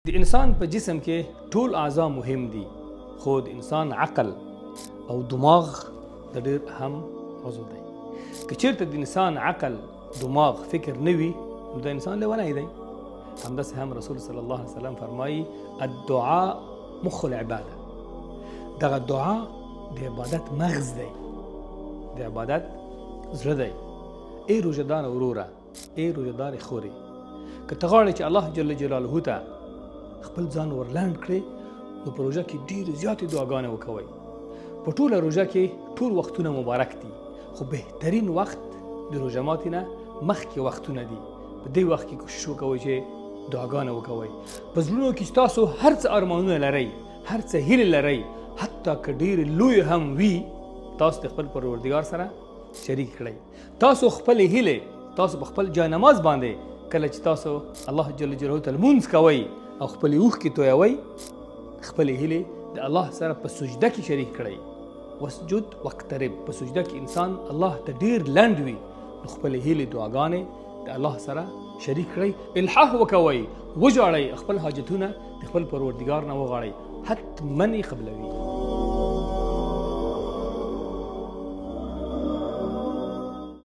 د انسان په جسم کې ټول اعضا مهم دي، خو د انسان عقل او دماغ د ډېر اهم عضو دی. که چېرته د انسان عقل، دماغ، فکر نه وي، نو د انسان لیونی دی. همداسې هم رسول صلی الله علیه وسلم فرمایي: الدعاء مخ العباده. دغه دعا د عبادت مغز دی، د عبادت زړه دی. ای روژهدار وروره، ای روژهدارې خورې، که ته غواړې چې الله جل جلاله ته خپل ځان ورلنډ کړې، نو په روژه کې ډېرې زیاتې دعاګانې وکوئ. په ټوله روژه کې ټول وختونه مبارک دي، خو بهترین وخت د روژه ماتې نه مخکې وختونه دي. په دې وخت کې کوشش وکوئ چې دعاګانې وکوئ. په زړونو کې چې تاسو هر څه ارمانونه لرئ، هر څه هیلې لرئ، حتی که ډېرې لوی هم وي، تاسو د خپل پروردګار سره شریک کړئ. تاسو خپلې هیلې تاسو په خپل جای نماز باندې، کله چې تاسو الله جل جلاله ته لمونځ کوئ او خپلې اوښکې تویوئ، خپلې هیلې د الله سره په سجده کې شریک کړئ. وسجد واقترب. په سجده کې انسان الله ته ډېر لنډ وي، نو خپلې هیلې دعاګانې د الله سره شریک کړئ، الحاح وکوئ، وژاړئ، خپل حاجتونه د خپل پروردګار نه وغواړئ، حتما یې قبلوي.